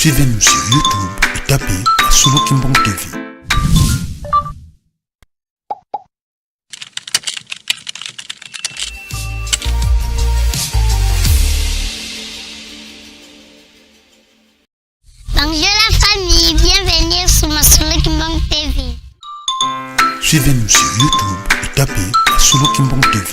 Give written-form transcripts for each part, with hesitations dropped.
Suivez-nous sur YouTube et tapez Solo Kimbong TV. Bonjour la famille, bienvenue sur Masolo Kimbong TV. Suivez-nous sur YouTube et tapez Solo Kimbong TV.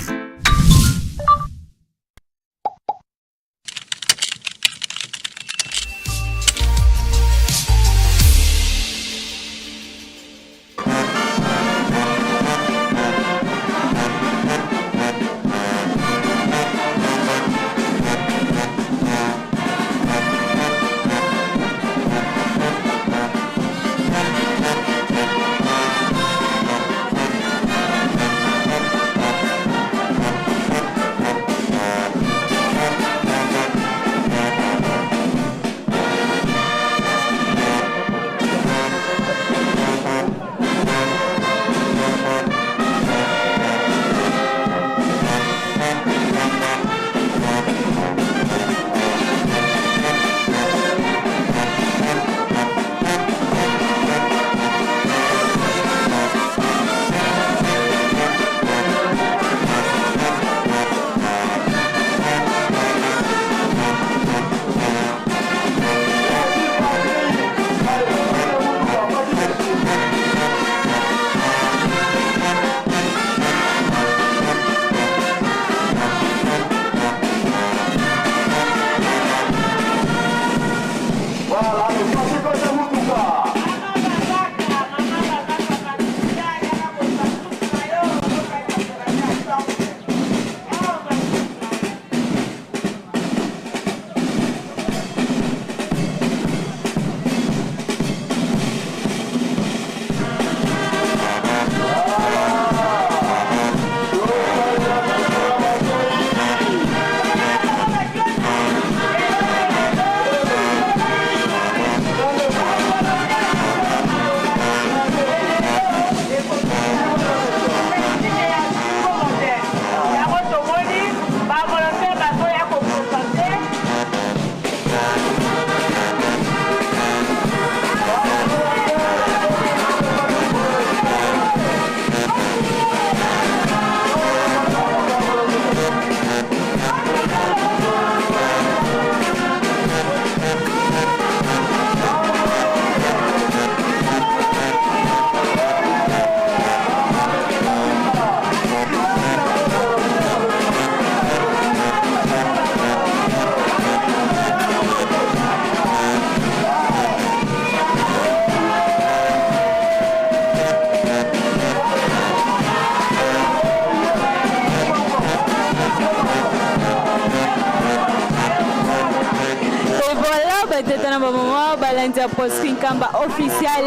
Et voilà batata na bamama balandi ya proscrit nkamba officiel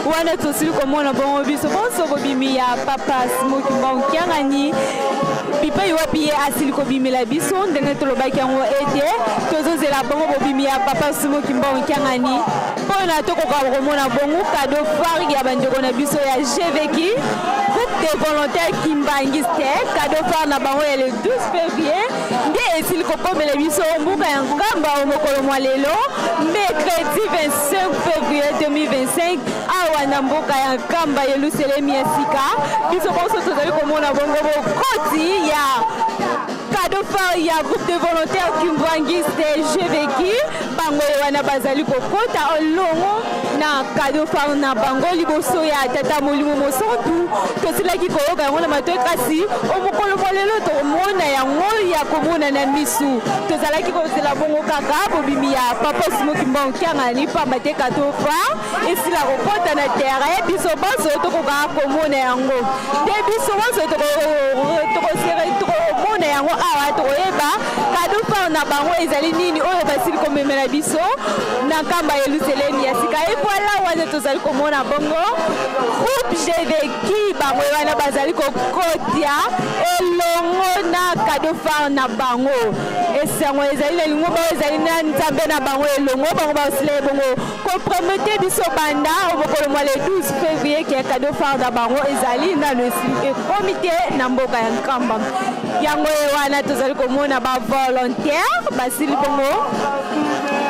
wana tosili komona bongo biso bonso bobimi ya papa smoki mbongo kiangani bipai wapi ye asili kobimela biso ndenge tolobaki yango ete tozozela bongo bobimi ya papa smoki mbongo kiangani mpo na tokoka komona bongo kado phare ya bandeko na biso ya gvk groupe de volontaire kimbangiste kado phare na bango ya le 12 février nde esili kokomela biso mboka ya nkamba o mokolo mwa lelo mercredi 25 février 2025 awa na mboka ya nkamba yelusalemi ya sika biso bonso tozali komona bongo bokoti ya cadeau phare ya groupe de volontaires kimbangiste gvk Bango ye wana bazali kokota olongo na cadeau phare na bango liboso ya Tata Molimo Mosantu. Tosilaki koyoka yango na matoi, kasi omokolo mwa lelo tokomona yango ya komona na misu. Tozalaki kozela bongo kaka bobimi ya Papa Simon Kimbangu Kiangani, pamba te cadeau phare esila kokota na terrain, biso banso tokoka komona yango nde biso banso tokomona yango awa, tokoyeba Cadeau phare na bango ezali nini oyo basili komemela biso na nkamba ya Yelusalemi ya sika. Et voilà wana tozali komona bongo groupe GVQ bango wana bazali kokotia elongo na cadeau phare na bango. Esango ezali na lingomba oyo ezali na Nzambe na bango elongo bango basila bongo kopromete biso banda mokolo mwa le 12 février ke cadeau phare na bango ezali nano ekomi te na mboka ya Nkamba. Yango ye wana tozali komona ba volontaire basili bongo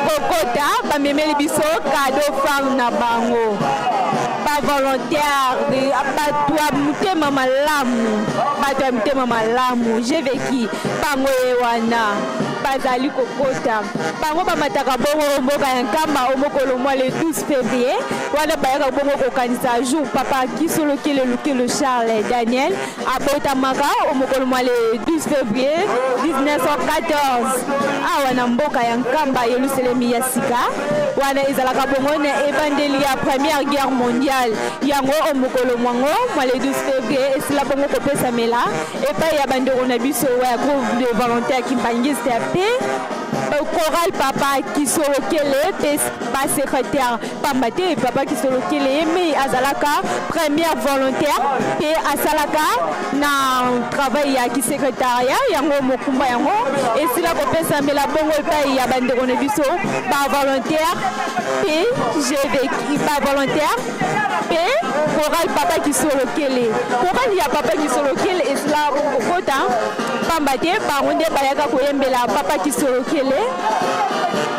Kokota, bamemeli biso cadeau phare na bango. Ba volontaire, bato ya motema malamu, bato ya motema malamu. J'ai vécu bango ye wana bazali kokota. Bango bamataka bongo mboka ya Nkamba o mokolo mwa le 12 février, wana bayaka bongo kokanisa jour papa Kisolokele Lukelo Charles Daniel abotamaka o mokolo mwa le 12 février 1914 awa na mboka ya Nkamba, Yelusalemi ya sika. Wana ezalaka bongo na ebandeli ya première guerre mondiale. Yango o mokolo mwango mwa le 12 février esila bongo kopesamela epai ya bandeko na biso ya groupe de volontaire kimpangiste mpe chorale papa Kisolokele mpe basecrétaire, pamba te papa Kisolokele ye mei azalaka première volontaire mpe asalaka na travail ya kisecrétariat. Yango mokumba yango esila kopesamela bongo epai ya bandeko na biso bavolontaire mpe GVK, bavolontaire mpe chorale papa Kisolokele. Chorale ya papa Kisolokele esila kokota, pamba te bango nde bayaka koyembela papa Kisolokele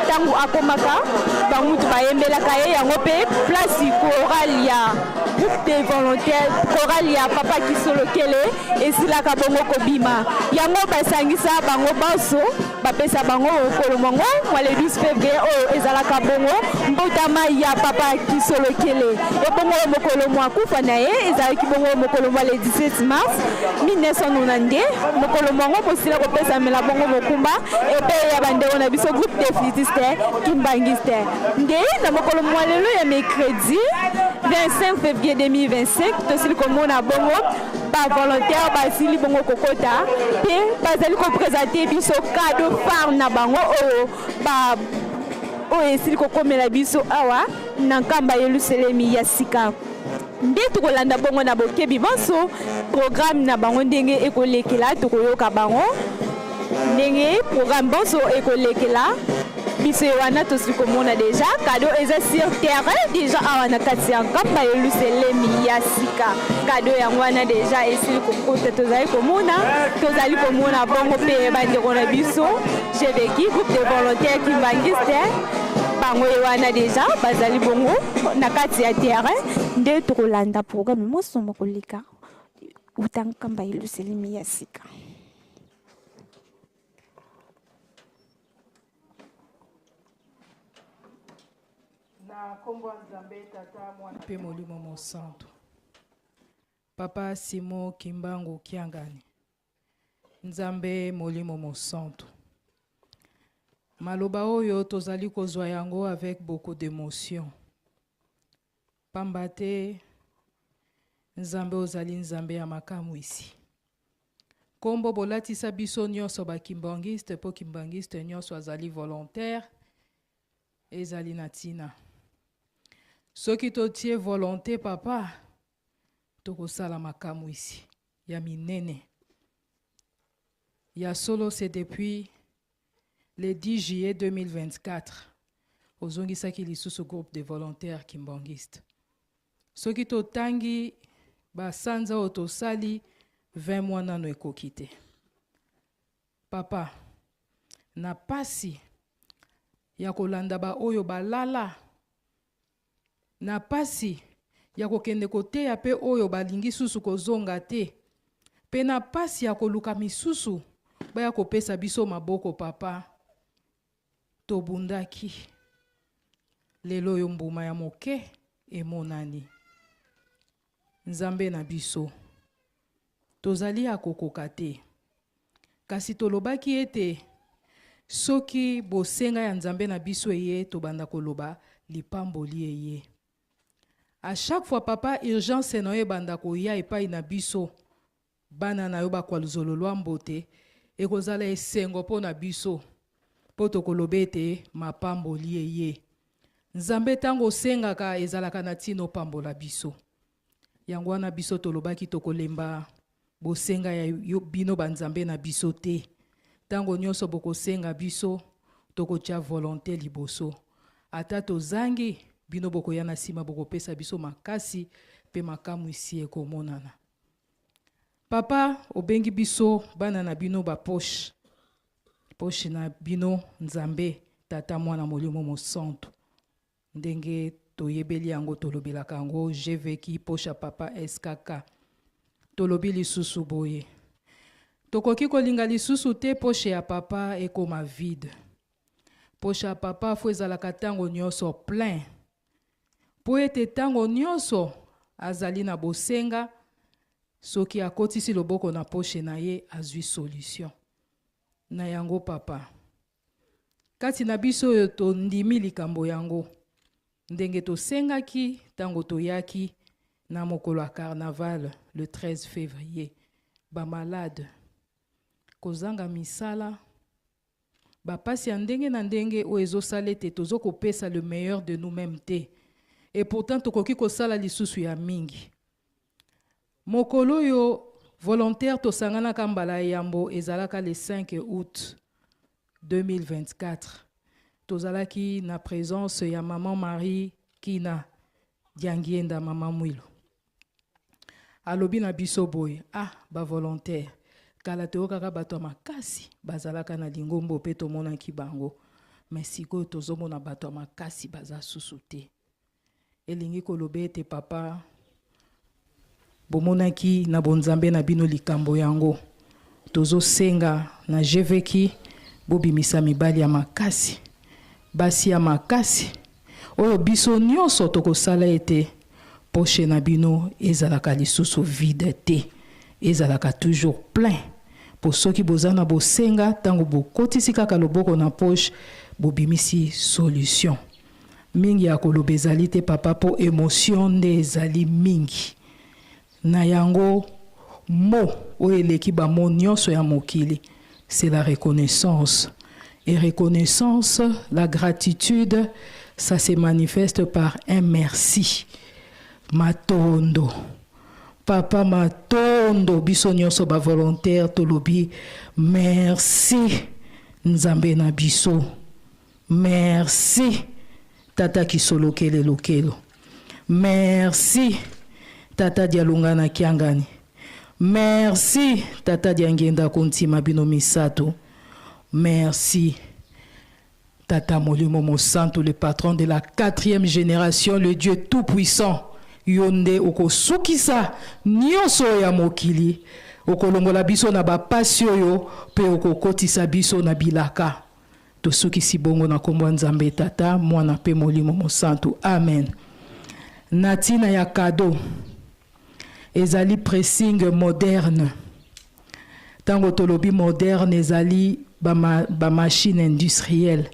ntango akomaka, bango bayembelaka ye. Yango mpe place chorale ya groupe de volontaire, chorale ya papa Kisolokele esilaka bongo kobima. Yango basangisa bango banso, bapesa bango mokolo mwango mwa le 12 février oyo ezalaka bongo mbotama ya papa Kisolokele. Ebongo mokolo mwa kufa na ye ezalaki bongo mokolo mwa le 17 mars 1992. Mokolo mwango mosila kopesamela bongo mokumba epai ya bandeko na biso groupe de flûtiste kimbangiste. Nde na mokolo mwa lelo ya mercredi 25 février 2025, tosili komona bongo bavolontaire basili bongo kokota mpe bazali koprésenter biso cadeau phare na bango oyo ba oyo esili kokomela biso awa na Nkamba, Yelusalemi ya sika. Nde tokolanda bongo na bokebi bonso programme na bango ndenge ekolekela. Tokoyoka bango ndenge programme bonso ekolekela biso. Ye wana tosili komona déjà cadeau eza sur terrain déjà awa na kati ya Nkamba, Yelusalemi ya sika. Cadeau yango wana déjà esili kokota. Tozali komona bongo mpe bandeko na biso GVK, groupe de volontaire kimbangiste, bango ye wana déjà bazali bongo na kati ya terrain. Nde tokolanda programme mosomo koleka uta Nkamba, Yelusalemi ya sika. Na nkombo ya Nzambe Tata, Mwana mpe Molimo Mosantu. Papa Simo Kimbangu Kiangani, Nzambe Molimo Mosantu, maloba oyo tozali kozwa yango avec beaucoup d'émotion, pamba te Nzambe ozali Nzambe ya makamwisi. Nkombo bolatisa biso nyonso bakimbangiste, mpo kimbangiste nyonso azali volontaire, ezali na ntina. Soki totie volonté, papa, tokosala makamwisi ya minene ya solo. C'est depuis le 10 juillet 2024 ozongisaki lisusu groupe de volontaires kimbangiste. Soki totangi basanza oyo tosali, 20 mois nano ekoki te. Papa, na pasi ya kolanda baoyo balala, na pasi ya kokende koteya mpe oyo balingi susu kozonga te, mpe na pasi ya koluka misusu baya kopesa biso maboko, papa, tobundaki. Lelo oyo mbuma ya moke emonani. Nzambe na biso, tozali ya kokoka te, kasi tolobaki ete soki bosenga ya Nzambe na biso eye, tobanda koloba lipamboli eye. À chaque fois, papa, urgence na yo ebanda koya epai na biso bana na yo bakwaluzolo lwambo te, ekozala esengo mpo na biso, mpo tokoloba ete mapamboli eye. Nzambe, ntango osengaka, ezalaka na ntina opambola biso. Yango wana biso tolobaki tokolemba bosenga ya yo, bino banzambe na biso te. Ntango nyonso bokosenga biso, tokotia volonté liboso. Ata tozangi, bino bokoya na nsima, bokopesa biso makasi mpe makamwisi ekomonana. Papa, obengi biso bana na bino, bapoche poche na bino, Nzambe. Tata, Mwana, Molimo Mosantu. Ndenge toyebeli yango, tolobelaka yango GVK poche ya papa SKK. Tolobi lisusu boye, tokoki kolinga lisusu te poche ya papa ekoma vide. Poche ya papa faut ezalaka ntango nyonso plein, mpo ete ntango nyonso azali na bosenga, soki akotisi loboko na poche na ye, azwi solution na yango. Papa, kati na biso oyo tondimi likambo yango, ndenge tosengaki ntango toyaki na mokolo ya carnaval le 13 février, bamalade, kozanga misala, bapasi ya ndenge na ndenge oyo ezosala ete tozokopesa le meilleur de nous-mêmes te, et pourtant tokoki kosala lisusu ya mingi. Mokolo oyo volontaire tosanganaka mbala ya yambo ezalaka le 5 août 2024. Tozalaki na présence ya Mama Marie Kina Diangienda, Mama Mwilo. Alobi na biso boye: "Ah, bavolontaire, kala toyokaka bato ya makasi bazalaka na lingombo mpe tomonaki bango, mais sikoyo tozomona bato ya makasi baza susu te." Elingi koloba ete, papa, bomonaki na bonzambe na bino likambo yango. Tozosenga na GVK bobimisa mibali ya makasi, basi ya makasi, oyo biso nyonso tokosala ete poche na bino ezalaka lisusu vide te, ezalaka toujours plein, mpo soki boza na bosenga, ntango bokotisi kaka loboko na poche, bobimisi solution. Mingi ya koloba ezali te, papa, mpo émotion nde ezali mingi na yango. Mot oyo eleki bamo nyonso ya mokili, c'est la reconnaissance. Et reconnaissance, la gratitude, ça se manifeste par un merci. Matondo, papa, matondo. Biso nyonso bavolontaire tolobi merci Nzambe na biso, merci Tata Kisolokele Lokelo, merci Tata Dialunga na Kiangani, merci Tata Diangenda Kontima. Bino misato, merci Tata Molimo Mosantu, le patron de la quatrième génération, le Dieu tout-puissant. Yo nde okosukisa nyonso oyo ya mokili, okolongola biso na bapasi oyo mpe okokotisa biso na bilaka. Tosukisi bongo na nkombo ya Nzambe Tata, Mwana mpe Molimo Mosantu, amen. Na ntina ya cadeau, ezali pressing moderne. Ntango tolobi moderne, ezali bamachine ba industrielle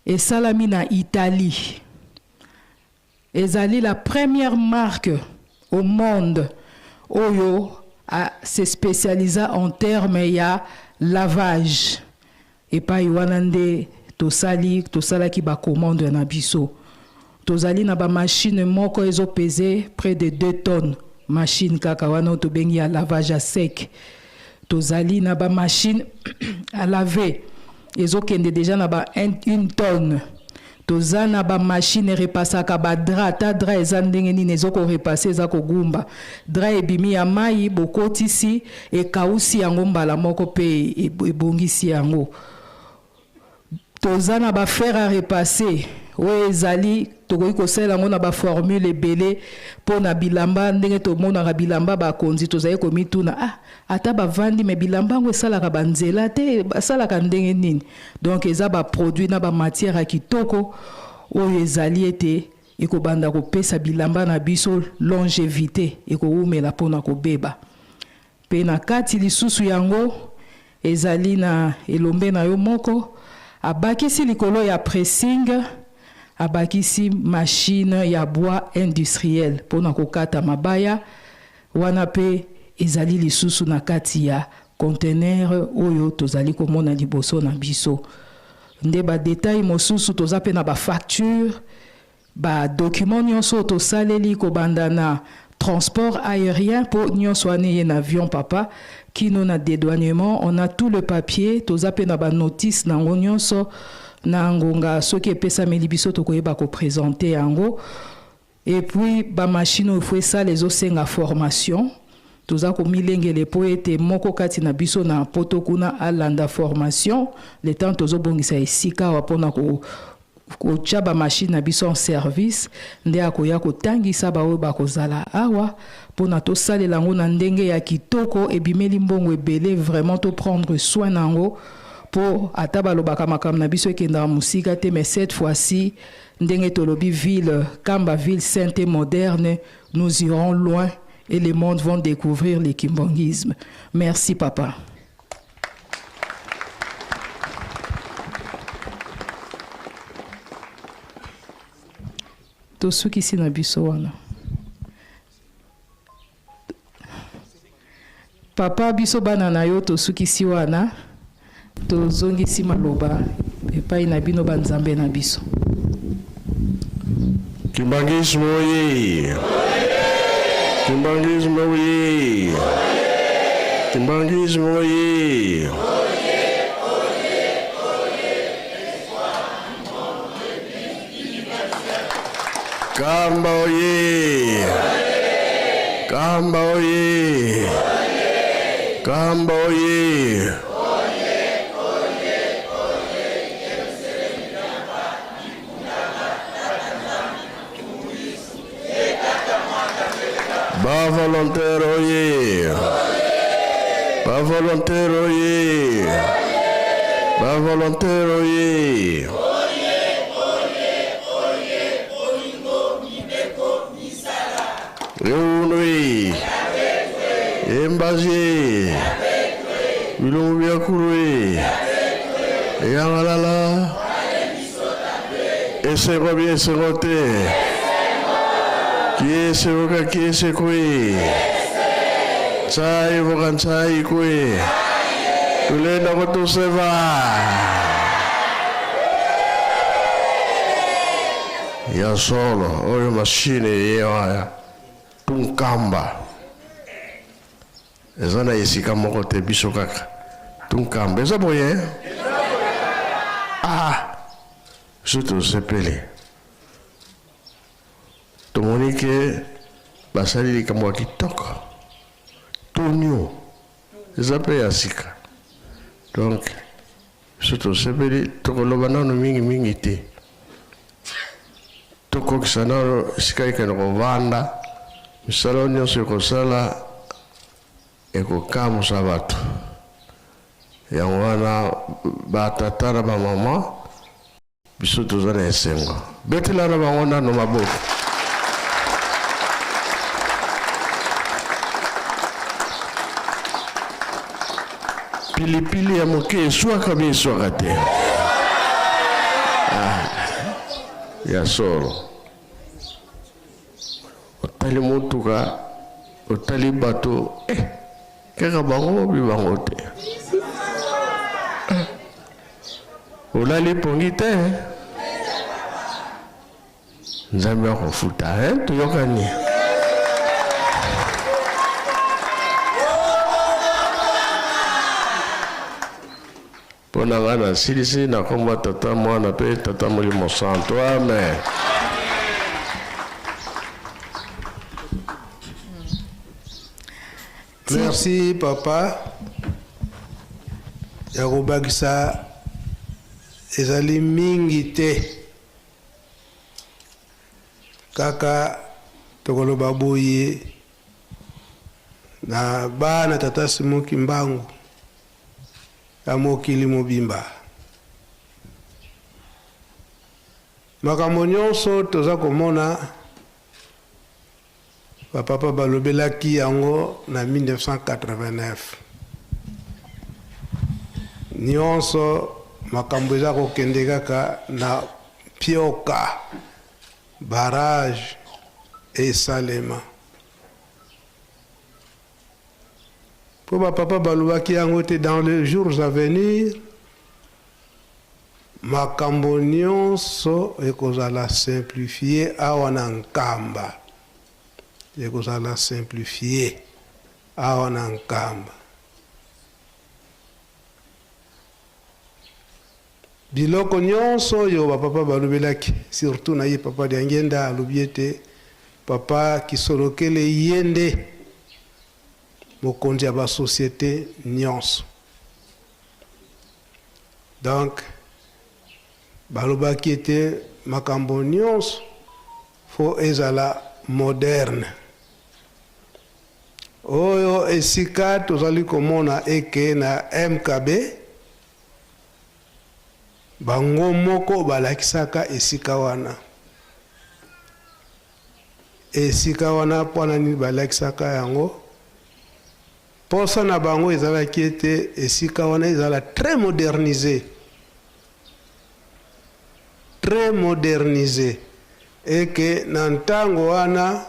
esalami na Italie. Ezali la première marque au monde oyo se spécialisa en terme ya lavage. Epai wana nde tosali, tosalaki bacommande na biso. Tozali na bamachine moko ezopese près de 2 tonnes, machine kaka wana oyo tobengi ya lavage à sec. Tozali na bamachine à laver ezokende déjà na ba 1 tonne. Toza na bamachine erepasaka badraps, ata drap eza ndenge nini, ezokorepase, eza kogumba drap, ebimi ya mai, bokotisi, ekausi yango mbala moko mpe ebongisi yango. Toza na bafer à repasser oyo ezali, tokoki kosalela yango na baformule ebele mpo na bilamba. Ndenge tomonaka bilamba bakonzi, tozali komituna: "Ah, ata bavandi, mais bilamba yango esalaka banzela te, basalaka ndenge nini?" Donc eza baproduit na bamatière ya kitoko oyo ezali ete ekobanda kopesa bilamba na biso longévité, ekowumela mpona kobeba. Mpe na kati lisusu yango ezali na elombe na yo moko abakisi likolo ya pressing, abakisi machine ya bois industriel mpona kokata mabaya wana, mpe ezali lisusu na kati ya conteneur oyo tozali komona liboso na biso. Nde badetail mosusu, toza mpe na bafacture, badocument nyonso oyo tosaleli, kobanda na transport aérien, mpo nyonso wana eye na avion, papa, kino na dédouanement, on a tout le papier. Toza mpe na banotice nango nyonso. Na ngonga soki epesameli biso, tokoyeba koprésente yango. Et puis bamachine oyo faut esala, ezosenga formation. Toza komilengele mpo ete moko kati na biso na poto kuna alanda formation le temps tozobongisa esika awa mpona ko kotya bamashine na biso en service, nde akoya kotangisa baoyo bakozala awa mpona tosalela yango na ndenge ya kitoko. Ebimeli mbongo ebele, vraiment to prendre soin na yango, mpo ata balobaka makambo na biso ekendaka mosika te, mais cette fois-ci, ndenge tolobi ville Kamba, ville sainte et moderne, nous irons loin et le monde vont découvrir le kimbanguisme. Merci papa. Tosukisi na biso wana papa. Biso bana na yo tosukisi wana, tozongisi maloba epai na bino banzambe na biso. Kimbanguisme oye! Kimbanguisme oye! Kimbanguisme oye! Kamba oye! Kamba oye! Kamba oye! Ba volontaire oye! Ba volontaire oye! Ba volontaire oye! Eunui! Embazi! Bilongo biakului! Eyangalala! Esengo bi esengo te! Kiese voka kiese kwe! Ntsai voka ntsai kwe! Tulenda kotuseva! Ya solo oyo mashine ye wana tunkamba eza na esika moko te, biso kaka tunkamba eza boye. Ah, biso tosepeli, tomoni ke basali likambo ya kitoko. Tonio eza mpe ya sika, donc biso tosepeli. Tokoloba nano mingimingi te, tokokisa nano esika ekende kovanda. Misala nyonso ekosala ekokamwisa bato. Yango wana, batata na bamama, biso toza na esengo. Betela na bango nano maboko. Pilipili ya moke eswaka bi eswaka te. Ah, ya solo, otali motuka, otali bato, eh, kaka bango bi bango te. Olali pongi te, Nzambe akofuta, eh? Toyokani. Mpo na ngai nasilisi na nkombo ya Tata, Mwana mpe Tata Molimo Santo, amen. Merci papa. Ya kobakisa ezali mingi te, kaka tokoloba boye na bana tata Simon Kimbangu ya mokili mobimba: makambo nyonso toza komona, bapapa balobelaki yango na 1989. Nyonso makambo eza kokende kaka na pioka. Barrage esalema mpo bapapa balobaki yango te. Dans les jours à venir, makambo nyonso ekozala simplifié awa na Nkamba, ekozala simplifié awa na Nkamba. Biloko nyonso oyo bapapa balobelaki, surtout na ye papa Diangenda alobi ete papa Kisolokele ye nde mokonzi ya ba societe nionso. Donc balobaki ete makambo nionso faut ezala moderne. Oyo esika tozali komona eke na MKB bango moko balakisaka esika wana. Esika wana mpo na nini balakisaka yango? Posa na bango ezalaki ete esika wana ezala très modernise, très modernise et que na ntango wana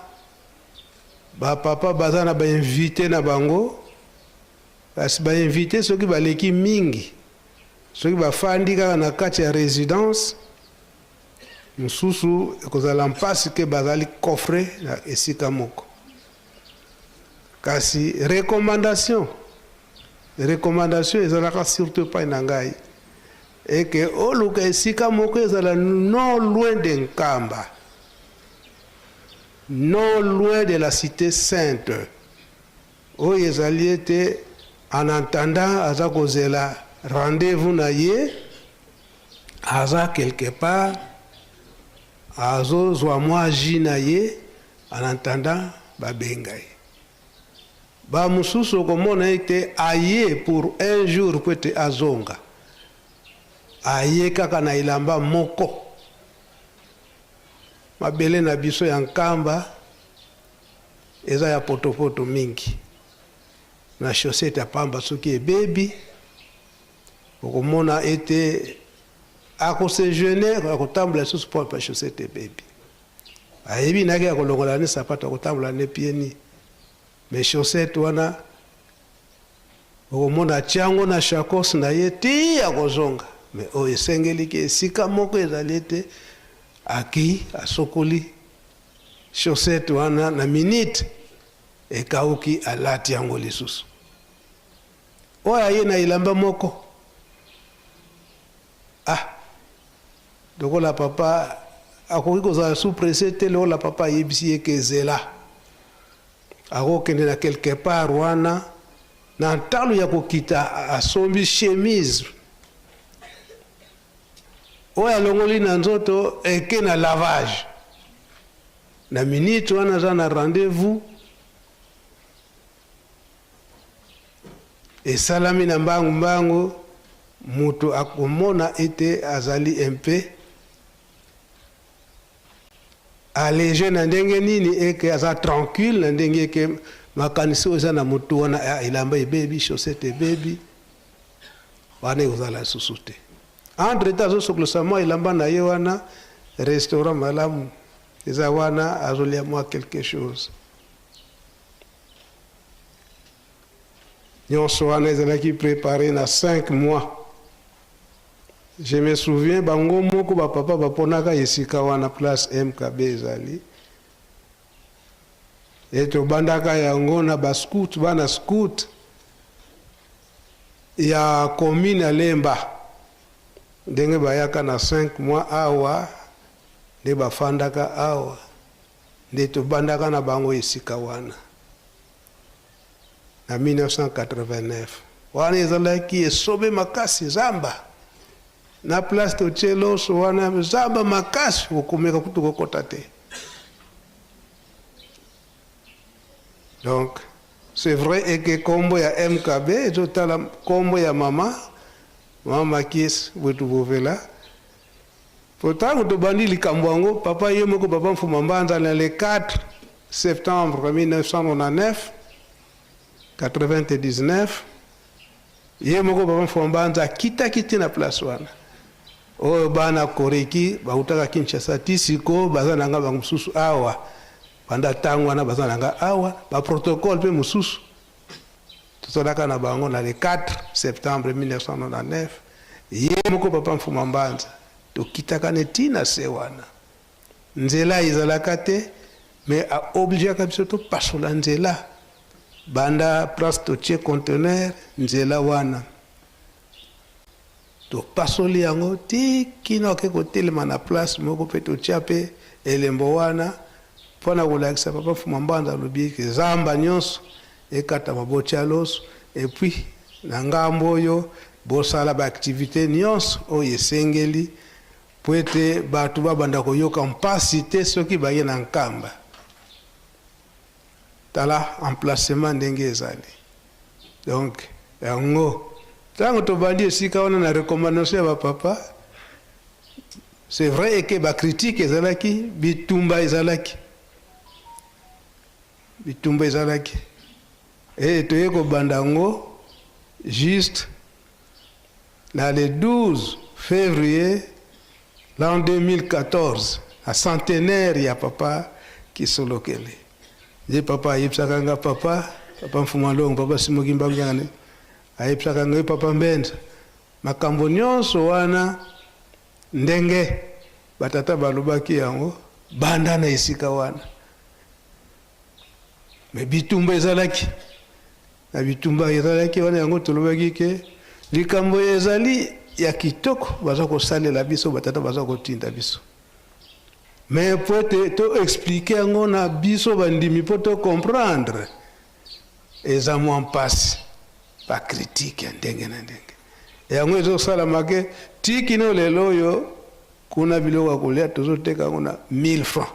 ba papa baza na ba invites na bango, kasi ba invites soki baleki mingi, soki bafandi kaka na kati ya residence, mosusu ekozala mpasi ke bazali coffre na esika moko. Kasi recommandation, recommandation ezalaka surtout epai na ngai eke oluka esika moko ezala non loin de Nkamba, non loin de la cite sainte, oyo ezali ete en attendant aza kozela rendez-vous na ye, aza quelque part azozwa mwa jus na ye en attendant babenga ye. Ba mosusu okomona ete aye pour un jour po ete azonga, aye kaka na elamba moko. Mabele na biso ya Nkamba eza ya potopoto mingi, na chaussette ya pamba soki ebebi okomona ete ako se gêner, akotambola lisusu po chaussette ebebi. Ayebi nake akolongola ne sapato, akotambola ne pieds nus, mais chaussette wana okomona atia yango na chakos na ye ti akozonga. Mais oyo esengeli ke esika moko ezali ete akei asokoli chaussette wana na minute ekauki, alati yango lisusu. Oyo aye na elamba moko, ah, lokola papa akoki kozala sous pressé te, lokola papa ayebisi ye ke zela, akokende na quelque part wana na ntalo ya kokita, asombi chemise oyo alongoli na nzoto eke na lavage na minute wana aza na rendez-vous esalami na mbangu mbangu, moto akomona ete azali un peu allege na ndenge nini, eke aza tranquille na ndenge eke makanisi oyo eza na motu wana, ah, elamba ebebi, chaussette ebebi, wana ekozala lisusu te. Entre temps azosokolisa mwa elamba na ye wana, restaurant malamu eza wana, azolia mwa quelque chose. Nyonso wana ezalaki prepare na 5 mois. Je me souviens bango moko ba papa baponaka esika wana place MKB ezali. Et tobandaka yango na ba scout, bana scout ya commune ya Lemba. Ndenge bayaka na 5 mois awa, nde bafandaka awa, nde tobandaka na bango esika wana. Na 1989 wana ezalaki esobe makasi, zamba na place totie loso wana, zamba makasi, okomeka kutu kokota te. Donc c'est vrai eke kombo ya MKB ezotala kombo ya mama, mama Makis Bwetu Bovela. Po tango tobandi likambo yango, papa ye moko, papa Mfuma Mbanza, na le 4 septembre 1999, 99, ye moko papa Mfuma Mbanza akitaki ti na place wana. Oyo bana Koreki bautaka Kinshasa ti sikoyo baza na nga bango mosusu awa, banda tango wana baza na nga awa, ba protocole pe mosusu tozalaka na bango na le 4 septembre 1999, ye moko papa Mfuma Mbanza tokitaka ne ti na se wana. Nzela ezalaka te, mais a obligeaka biso topasola nzela banda place totie conteneur, nzela wana topasoli yango ti kino ake kotelema na place moko, pe totia pe elembo wana mpona kolakisa papa Mfuma Mbanza. Alobi eke zamba nyonso Ekatama botia loso et puis na ngambo oyo bosala ba activite nionso oyo esengeli po ete bato babanda koyoka mpasi te soki baye na Nkamba. Tala emplacement ndenge ezali. Donc yango tango tobandi esika wana na recommandation ya ba papa, c'est vrai que ba critiques ezalaki, bitumba ezalaki. Bitumba ezalaki et toye kobanda yango juste na le 12 fevrier l'an 2014 na centenaire ya papa Kisolokele. Nde papa ayebisaka nga papa, papa Mfuma Longo, papa Simon Kimbangu Kiangani, ayebisaka nga papa Mbenza, makambo nyonso wana ndenge batata balobaki yango banda na esika wana. Mais bitumba ezalaki na bitumba ezalaki wana, yango tolobaki ke likambo ezali ya kitoko baza kosalela biso, batata baza kotinda biso, mais po ete to expliquer yango na biso bandimi po to comprendre eza mwa mpasi, ba critique ya ndenge na ndenge yango ezosalama ke ti kino lelo oyo kuna biloko ya kolia tozoteka yango na 1000 francs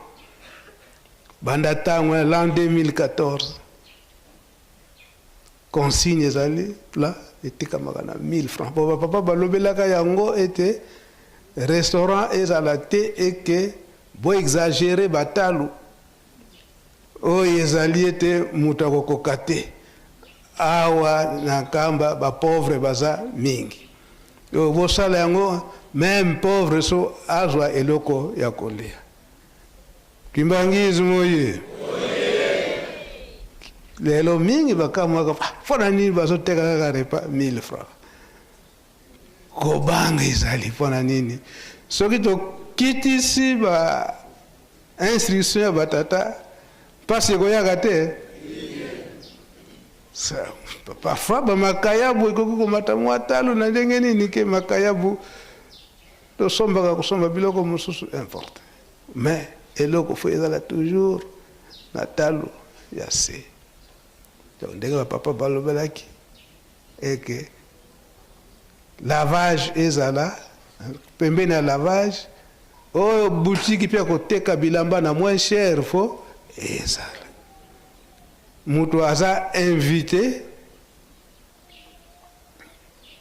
banda ntango ya l'an 2014. Consigne ezali plat etekamaka na 1000 francs po bapapa balobelaka yango ete restaurant ezala te eke bo exagere batalu oyo ezali ete moto akokoka te. Awa na Nkamba ba pauvre baza mingi, oyo bosala yango meme pauvre so azwa eloko ya kolia. Kimbanguisme oye! Lelo mingi bakamwaka mpo na nini bazoteka kaka repas 1000 francs. Kobanga ezali mpo na nini? Soki tokitisi ba instruction ya batata, mpasi ekoyaka te. Parfois bamakayabu ekoki komata mwa talo na ndenge nini ke makayabu tosombaka kosomba biloko mosusu importe, mais eloko fo ezala toujours na talo ya se. Donc ndenge bapapa balobelaki eke lavage ezala pembeni ya lavage oyo boutique mpe ya koteka bilamba na moins cher fo ezala. Moto aza invité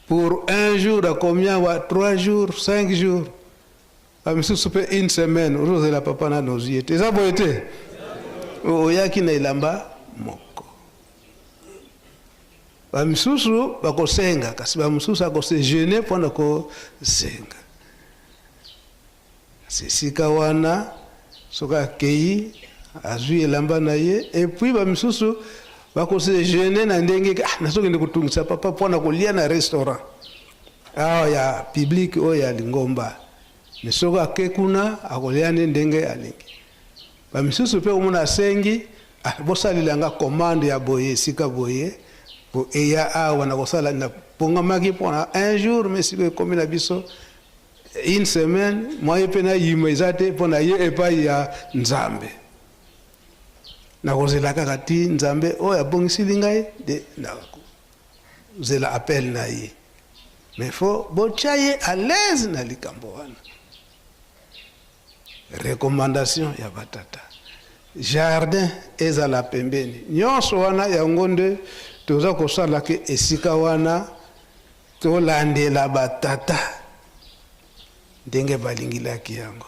pour un jour akomi awa 3 jours, 5 jours, bamisusu mpe une semaine, ozozela papa nano ozwi ye te. Eza boye te? Oyaki na elamba moko, bamisusu bakosenga, kasi bamosusu akose gene mpona kosenga. Kasi esika wana soki akei azwi elamba na ye, epuis bamisusu bakose gene na ndenge ah, nazokende kotungisa papa mpona kolia na restaurant awa ya public oyo ya lingomba. Me soki ake kuna akolia nde ndenge alingi. Bamisusu mpe omona asengi, ah, bosalela nga commande ya boye esika boye po eya awa nakosala, napongamaki mpona un jour, me sikoyo ekomi na biso une semaine, mwaye mpe nayima eza te mpo na ye epai ya Nzambe. Nakozela kaka ti Nzambe oyo abongisili ngai nde nakozela appel na ye. Mais faut botya ye à l'aise na likambo wana. Recommandation ya batata, jardin ezala pembeni, nyonso wana yango nde toza kosala ke esika wana tolandela batata ndenge balingilaki yango.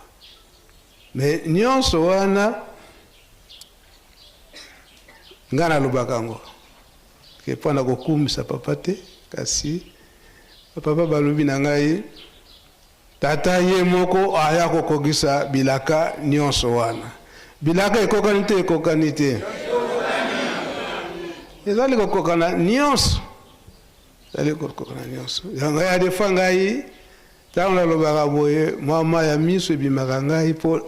Me nyonso wana ngai nalobaka yango ke mpo na kokumisa papa te, kasi papa balobi na ngai tata ye moko aya kokokisa bilaka nyonso wana. Bilaka ekokani te, ekokani te, ezali kokokana nyonso, ezali kokokana nyonso. Yango ya defa ngai ntango nalobaka boye, mwa mai ya miso ebimaka ngai mpo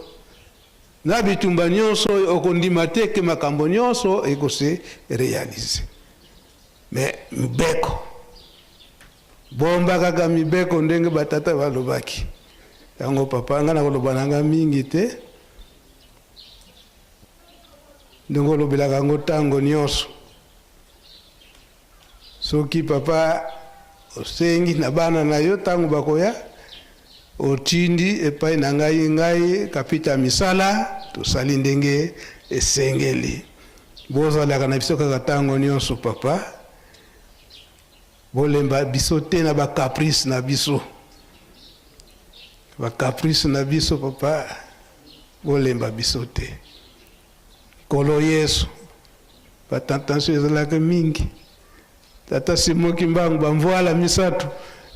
na bitumba nyonso oyo okondima te ke makambo nyonso ekose realize. Me mibeko, bomba kaka mibeko ndenge batata balobaki yango. Papa, ngai nakoloba na ngai mingi te, ndenge olobelaka yango ntango nyonso. Soki papa osengi na bana na yo ntango bakoya, otindi epai na ngai, ngai kapita ya misala, tosali ndenge esengeli. Bozalaka na biso kaka ntango nyonso papa. Bolemba biso te na ba caprice na biso. Ba caprice na biso papa, bolemba biso te. Nkolo Yesu, ba tentation ezalaka mingi. Tata Simon Kimbangu, ba mvuala misatu,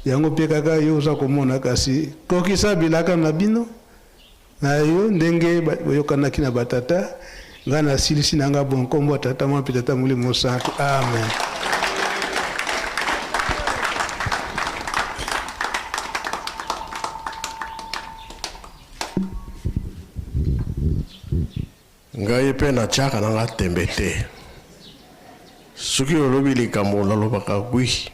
yango pe kaka yo oza komona, kasi kokisa bilaka na bino na yo ndenge boyokanaki na ba tata. Ngai nasilisi na ngai bon nkombo ya Tata Mwana mpe Tata Molimo Mosantu. Amen. Ngai mpe natiaka na nga tembe te. Soki olobi likambo nalobaka oui.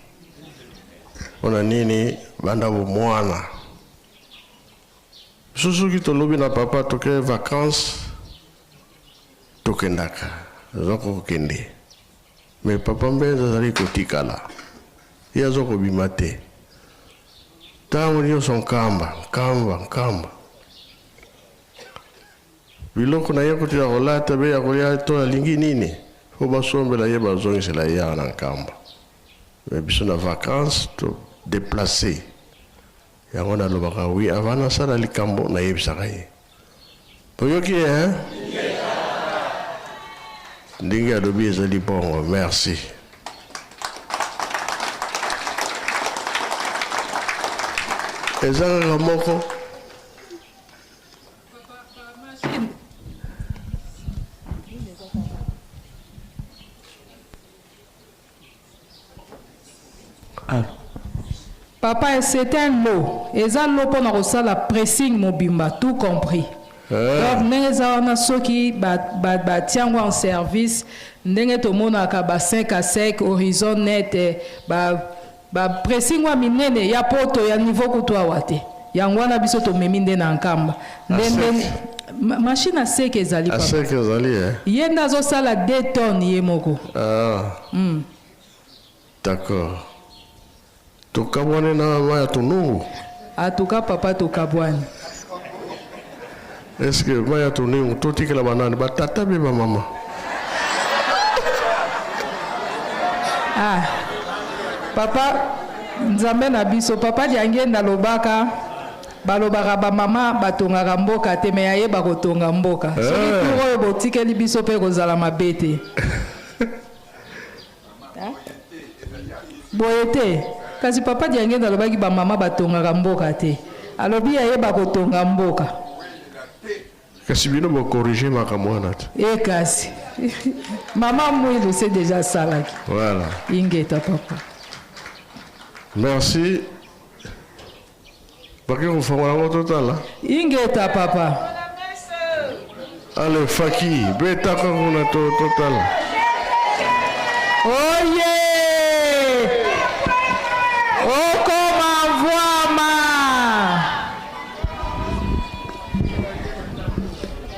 Mpo na nini? Banda bomwana. Biso soki tolobi na papa toke vacances tokendaka, aza kokende. Mais papa Mbenza azali kotikala. Ye aza kobima te. Tango nyonso Nkamba, Nkamba, Nkamba. Biloko na ye kutu ya kolata be ya kolia to alingi nini po basombela ye bazongisela ye awa na Nkamba. Mais biso na vacances to deplacer. Yango nalobaka oui avant nasala likambo nayebisaka ye. Boyoki ye hein? Ndenge alobi ezali bongo. Merci. Eza kaka moko. Papa c'est un lot eza lot pona kosala pressing mobimba tout compris donc ndenge eza wana soki ba ba batia yango en service ndenge tomonaka ba 5 à sec horizon net ba ba pressing wa minene ya poto ya niveau kutu awa te yango wana biso tomemi nde na Nkamba nde nde machine à sec ezali papa. À sec ezali eh. Ye nde azosala 2 tonnes ye moko. Ah. D'accord. Tokabwani na mama ya Tunungu? En tout cas papa tokabwani. Est-ce que mama ya Tunungu totikela banani ba tata be ba mama? Ah. Papa Nzambe na biso papa Diangienda alobaka balobaka ba mama batongaka mboka te mais ayeba kotonga mboka. Soki tour oyo botikeli biso pe ekozala mabe te. Boye te? Kasi papa Diangenda alobaki ba mama batongaka mboka te. Alobi ayeba kotonga mboka. Kasi bino bo corriger makambo wana te. Eh kasi. Mama Mwilu se dejà asalaki. Voilà. Ingeta papa. Merci. Bake kofongola yango totala. Ingeta papa. Ale faki betaka kuna to totala. Oye! Okoma mvwama!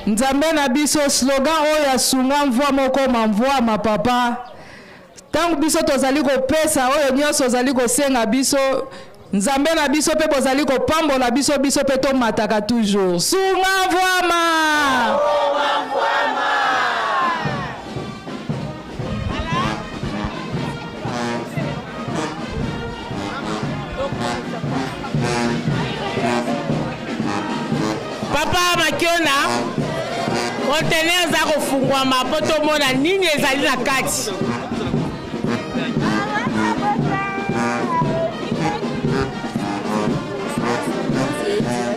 Nzambe na biso slogan oyo asunga mvwama okoma mvwama papa. Ntango biso tozali kopesa oyo nyonso ozali kosenga biso, Nzambe na biso mpe bozali kopambola biso, biso mpe tomataka toujours. Sunga mvwama! Papa Makiona, conteneur eza kofungwama mpo tomona nini ezali na kati.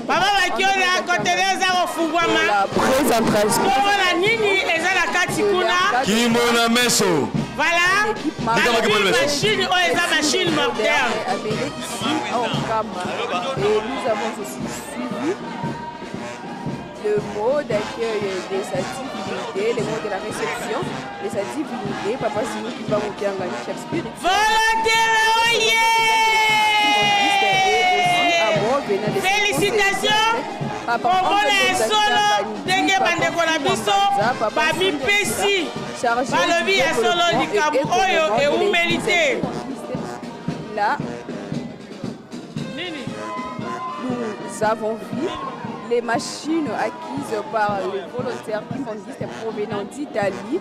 Papa Makiona, conteneur eza kofungwama tomona nini eza na kati kuna. Kimona meso. Voilà, balobi machine oyo eza machine moderne. Et nous avons aussi suivi le mot d'accueil de sa divinité, le mot de la réception de sa divinité, Papa Simon Kimbangu Kiangani, chef spirituel. Volontaire, oye! Félicitations! Komona ya solo ndenge bandeko na biso bamipesi balobi ya solo likambo oyo ewumeli te. Là, nous avons vu les machines acquises par les volontaires kimbanguistes provenant d'Italie.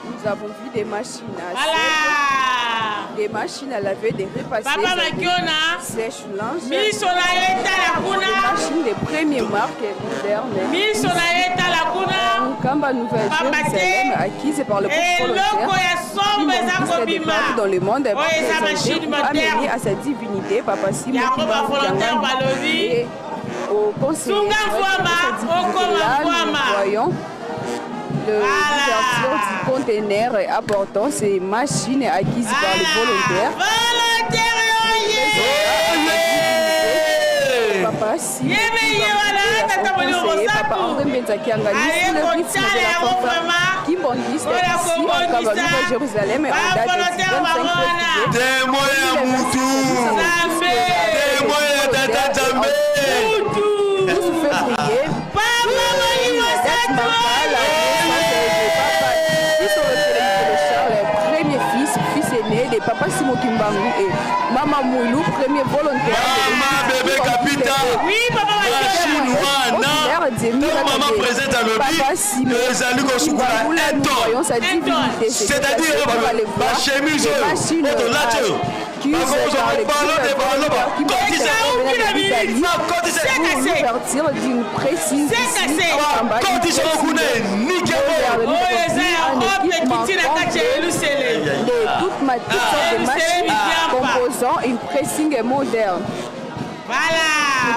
Nous avons vu des machines à Voilà. sec, des machines à laver, des repassées, Papa Makiona. sèche-linge, Miso na ye tala des kuna. machines des premières marques modernes. Miso na ye tala kuna. Nkamba Nouvelle Pamba te. Jérusalem acquise par le groupe Eloko volontaire ya sombe eza kimbanguiste de kobima. partout dans le monde Oyo eza présenté machine ou moderne. amené à sa divinité Papa Simon Yango Kimbangu ba volontaire Kiangani balobi. et au conseiller Sunga spirituel de mfwama, sa divinité. okoma Là, nous mfwama. voyons l'ouverture du conteneur apportant ces machines acquises par les volontaires. Volontaire oye. Papa Simon Yebe ye wana, Kimbangu tata et à son molimo conseiller, mosantu. Papa André Mbenza Kiangani, Aye sous le rythme kotala de la yango fanfare vraiment. Kimbanguiste Oyo ici en Kamba akobongisa. Nouvelle-Jérusalem en date du Bavolontaire 25 bango wana. février. Témoin ya mutu. Nzambe. Témoin ya tata Nzambe. 12 février. Papa molimo Date santu marquera la naissance de Papa Kisolo Charles, premier fils, fils aîné de Papa Simon Kimbangu et Mama Moulou, premier volontaire. Mama bébé Kapita. Oui, papa Machine wana. Ntango mama présente alobi ezali kosukola un ton. C'est-à-dire bachemise oyo oyo tolati oyo bakozwa balo te balo bakotisa bakotisa L'ouverture d'une précise bakotisa kuna enike Oyo eza ya Europe ekiti na kati ya Yelusalemi. de toute ma toutes sortes de machines Ah. composant une pressing moderne. Voilà.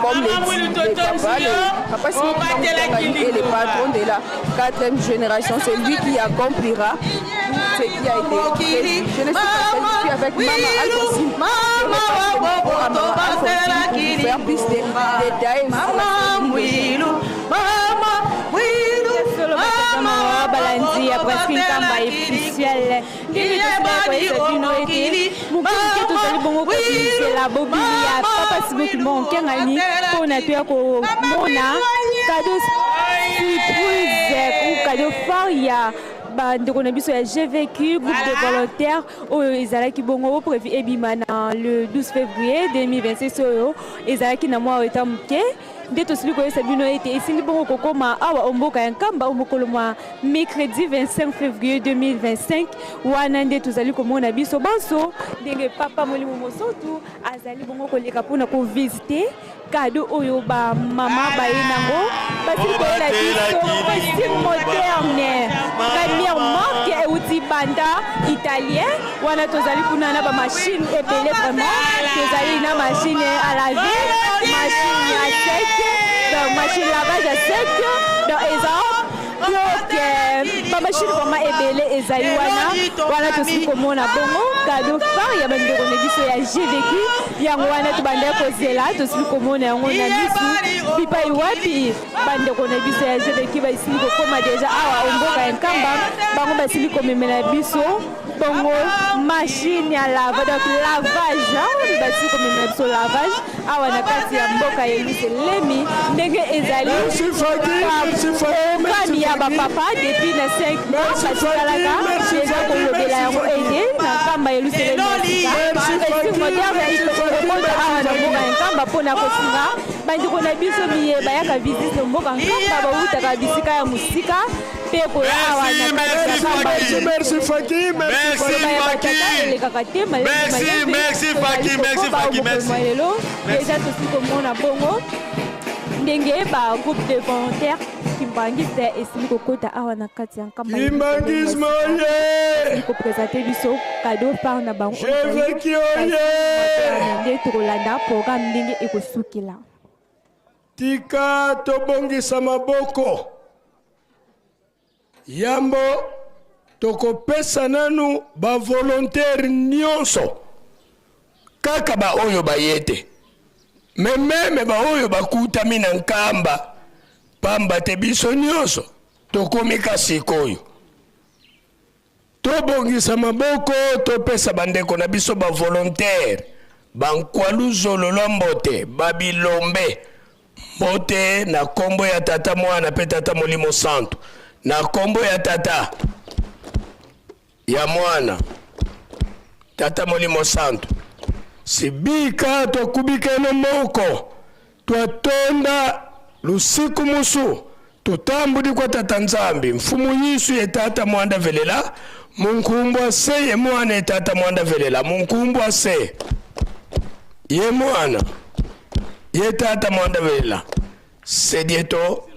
Comme Mama les Mwilu dit, Toto les papas, Nzio, le papa Simon obatelaki Kimbangu est le liloba. patron de la quatrième génération, c'est lui qui accomplira tout ce qui a été prévu. Je ne suis pas seule, je suis avec Maman Alphonsine. Je vais passer le micro à Maman Alphonsine pour vous faire plus de détails sur la cérémonie. Solo batata balandi ya presque nkamba officiel ndenge tosila koyesa bino ete moke tozali bongo kobimisela bobili ya papa Simon Kimbangu Kiangani mpona toya komona cadeau surprise ou cadeau phare ya bandeko na biso ya GVQ, groupe de volontaires oyo ezalaki bongo prévu ebima na le 12 février 2026, oyo ezalaki na mwa retard moke. Nde tosili koyesa bino ete esili bongo kokóma awa omboka ya Nkamba o mokolo mwa mercredi 25 février 2025. Wana nde tozali komona biso banso ndenge papa molimo mosantu azali bongo koleka mpona kovisite cadeau oyo bamama baye nango. Basili koyela biso costume moderne, première marque, euti banda italien. Wana tozali kuna na bamachine ebele vraiment. Tozali na machine à laver, machine à sec, donc machine lavage à sec, donc eza donc bamachine vraiment ebele ezali wana. Wana tosili komona bongo cadeau phare ya bandeko na biso ya GVQ. Yango wana tobandaki kozela, tosili komona yango na misu bipai wapi bandeko na biso ya GVQ basili kokóma déjà awa omboka ya Nkamba. Bango basili komemela biso bongo machine ya lava, donc lavage, basili komemela biso lavage awa na kati ya mboka Yelusalemi, ndenge ezali programme ya bapapa depuis na 5 mois batikalaka eza kolobela yango ete na Nkamba Yelusalemi ya sika moderne ekota awa na mboka ya Nkamba mpona kosunga bandeko na biso miye bayaka visite mboka Nkamba, bawutaka bisika ya mosika mpe koya awa na kati ya Nkamba. Merci Faki, merci Faki. Elekaka te. Merci, merci Faki, merci Faki, merci. Lelo déjà tosi komona bongo ndenge bagroupe de volontaire kimbangiste esili kokota awa na kati ya Nkamba. Kimbanguisme oye! Kopresente biso cadeau phare na bango. GVQ oye! Nde tokolanda programme ndenge ekosukela. Tika tobongisa maboko. Yambo tokopesa nanu bavolontaire nyonso, kaka baoyo baye te, mais même baoyo bakutami na Nkamba, pamba te biso nyonso tokomi ka sikoyo. Tobongisa maboko, topesa bandeko na biso bavolontaire bankwalu zololo mbote, babilombe mbote, na nkombo ya Tata, Mwana mpe Tata Molimo Santu, na nkombo ya Tata, ya Mwana Tata Molimo Santu, sibika twakubika eno moko twatonda lusiku musu tutambudi kwa Tata Nzambi Mfumu Yisu ye Tata mwanda velela munkumbwa se ye mwana ye Tata mwanda velela munkumbwa se ye mwana ye Tata mwanda velela se dieto.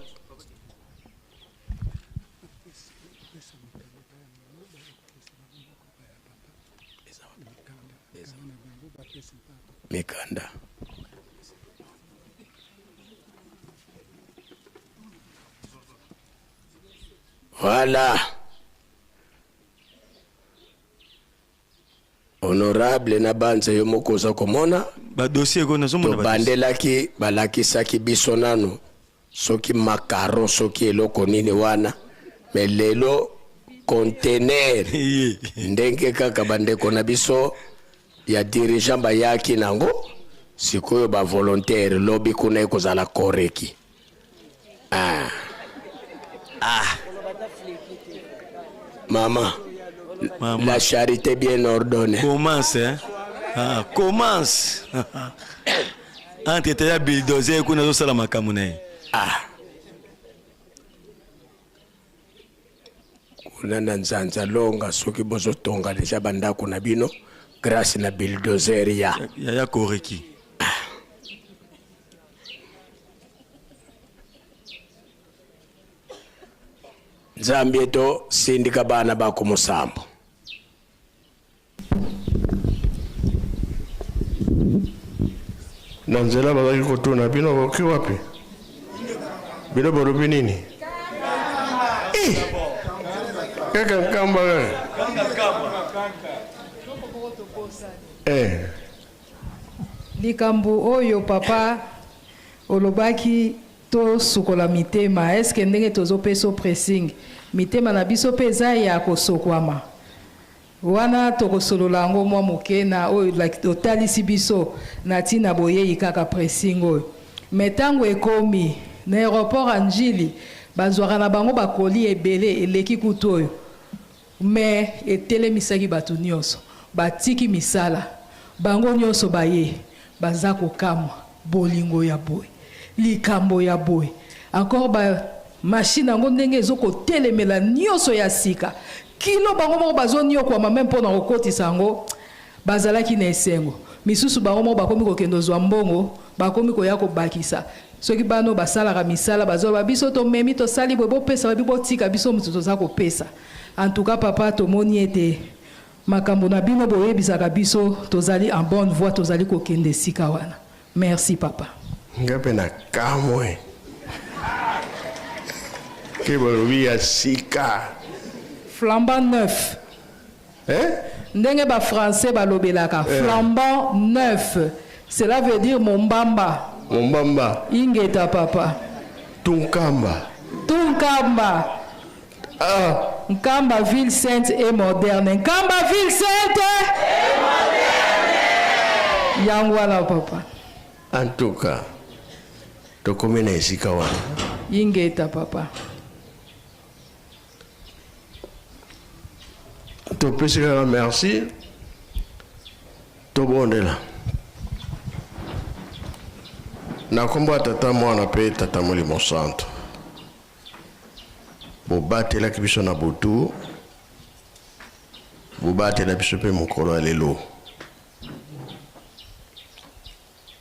Mikanda. Voilà. Honorable na banza yo moko oza komona ba dossier ko nazomona ba tobandelaki balakisaki biso nanu soki macaron soki eloko nini wana me lelo contener ndenge kaka bandeko na biso ya dirigeant bayaki nango sikoyo ba volontaire lobi kuna ekozala koreki ah. Ah. Maman, Maman, la charité bien ordonnée. Commence, hein? Ah, commence. Entre temps ya bulldozer kuna azosala makambo na ye. Ah. Kuna na Nzanza Longa soki bozotonga deja bandako na bino grâce na bulldozer ya ya koreki. Ah. Nzambi eto sindika bana bako musambo. Na nzela bazalaki kotuna bino boki wapi? Bino bolobi nini? Eh! Kaka nkamba kaka. Eh. Likambo oyo papa olobaki tosukola mitema, est-ce que ndenge tozopeso pressing mitema na biso pe eza ya kosokwama? Wana tokosolola yango mwa moke na oyo otalisi biso na ntina boyei kaka pressing oyo. Mais ntango ekomi na aéroport ya Ndjili, bazwaka na bango bakoli ebele eleki kutu oyo. Mais etelemisaki bato nyonso, batiki misala, bango nyonso baye baza kokamwa bolingo ya boye, likambo ya boye. Encore ba machine yango ndenge ezo kotelemela nyonso ya sika, kilo bango moko bazoniokwama meme mpona kokotisa yango, bazalaki na esengo. Misusu bango moko bakomi kokende ozwa mbongo, bakomi koya kobakisa. Soki bano basalaka misala bazoloba biso tomemi tosali boye, bopesa babi botika biso moto toza kopesa. En tout cas papa, tomoni ete makambo na bino boyebisaka biso tozali en bonne voie, tozali kokende esika wana. Merci papa. Nga mpe na kamwe ke balobi ya sika. Flambant neuf. Eh? Ndenge ba français balobelaka Eh. flambant neuf, cela veut dire mombamba. Mombamba. Ingeta papa. Tunkamba. Tunkamba. Ah. Nkamba ville sainte et moderne. Nkamba ville sainte et moderne. Yango wana papa. En tout cas, tokomi na esika wana. Ingeta papa. Topesi kaka merci, tobondela na nkombo ya Tata, Mwana mpe Tata Molimo Santo. Bobatelaki biso na butu, bobatela biso mpe mokolo ya lelo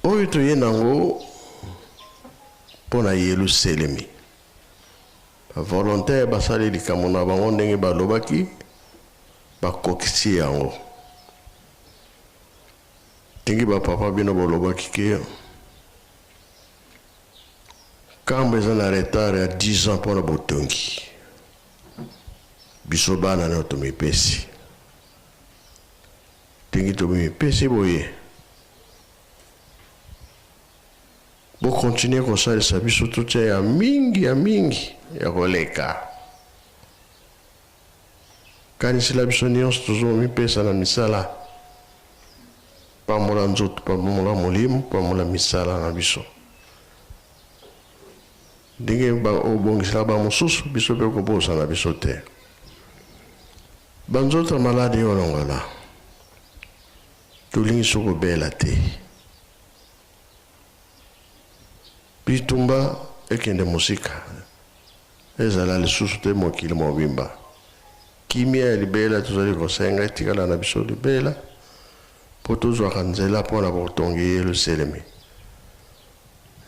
oyo toye nango mpo na Yelusalemi. Ba volontaires basali likambo na bango ndenge balobaki, bakokisi yango. Ndenge ba papa bino bolobaki ke Nkamba eza na retard ya 10 ans mpo na botongi. Biso bana nayo tomipesi. Ndenge tomipesi boye, bo continuer kosalisa biso totia ya mingi ya mingi ya koleka. Kanisela biso nionso tozo mipesa na misala. Pambola nzoto, pambola molimo, pambola misala na biso. Ndenge obongisela ba mosusu, biso pe kobosana biso te. Ba nzoto ya maladi olongola. Tolingi so kobela te. Bitumba ekende mosika, ezala lisusu te mokili mobimba. Kimia ya libela tozali kosenga etikala na biso libela, mpo tozwaka nzela mpo na botongi Yeluselemi.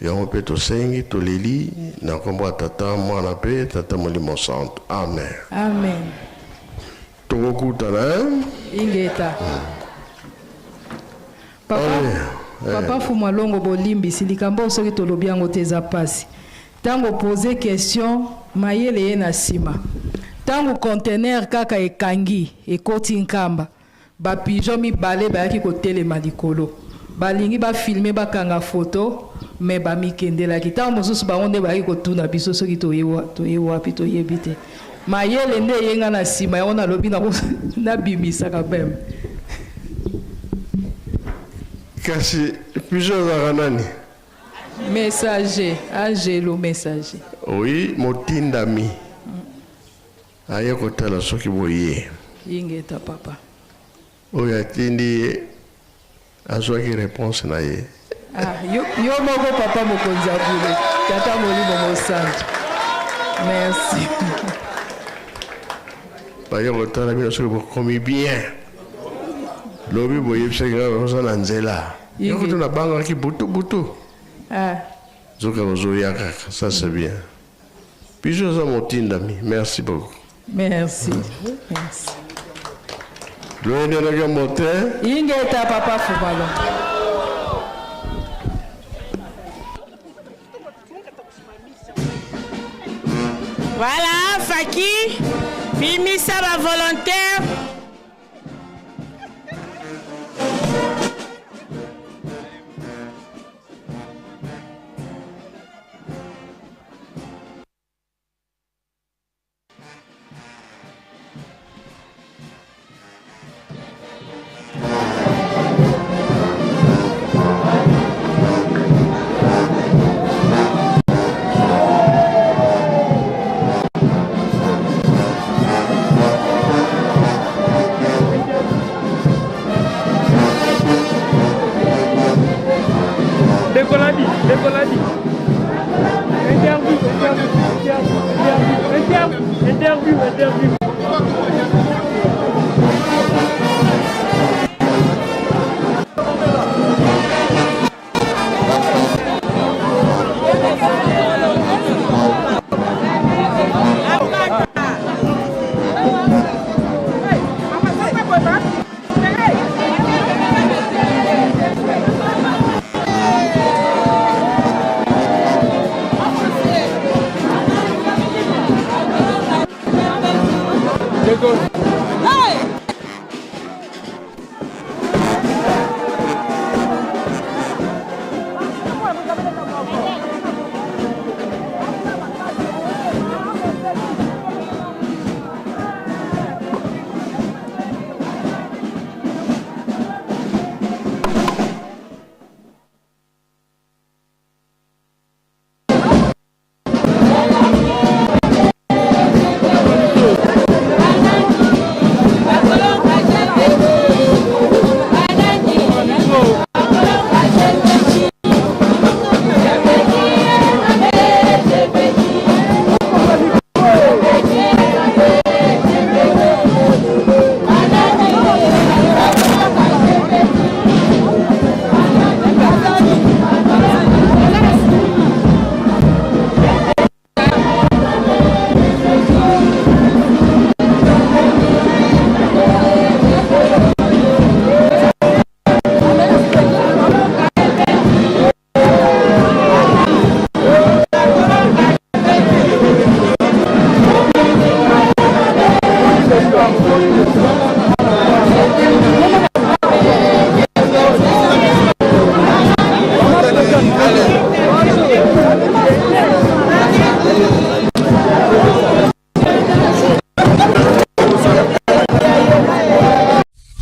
Yango mpe tosengi, toleli na nkombo ya Tata, Mwana mpe Tata Molimo Santu. Amen. Amen. Tokokutana, eh? Ingeta. Papa, Allez, eh. Papa Fuma Longo bolimbisi likambo oyo soki tolobi yango te eza pasi. Tango pose question mayele ye na sima. Tango conteneur kaka ekangi ekoti Nkamba. Ba pigeons mibale bayaki kotelema likolo. Balingi ba filmer bakanga photo mais bamikendelaki. Tango mosusu bango nde bayaki kotuna biso soki toye toye wapi toyebi te. Mayele nde eye nga na sima yango nalobi nako nabimisa quand meme. Kasi pigeon azalaka nani? Messager, angelo messager. Oui, motindami. Aye kotala soki boye. Ingeta papa. Oyo atindi ye azwaki reponse na ye. Ah, yo, yo moko papa mokonzi ya bule tata molimo mosantu merci. Baye kotala bino soki bokomi bien. Lobi boyebisaki nga boza na nzela. Yo kutu nabangaki butu butu. Ah. Zoka bozoya kaka, ça c'est bien. Biso aza motindami. Merci beaucoup. Merci. Merci. Loyende na mbote. Ingeta papa Fubalo. Voilà, Faki, bimisa ba volontaire. Ndeko Ladi, ndeko Ladi. Interview, interview, interview, interview, interview, interview.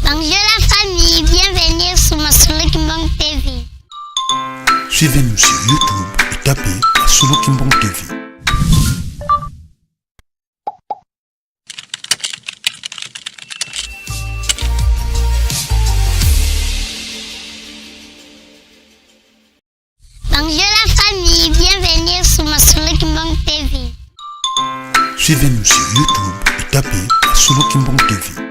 Bonjour la famille, bienvenue sur Masolo Kimbang TV. Suivez-nous sur YouTube et tapez Masolo Kimbang TV. Suivez-nous sur YouTube et tapez Masolo Kimbangu TV.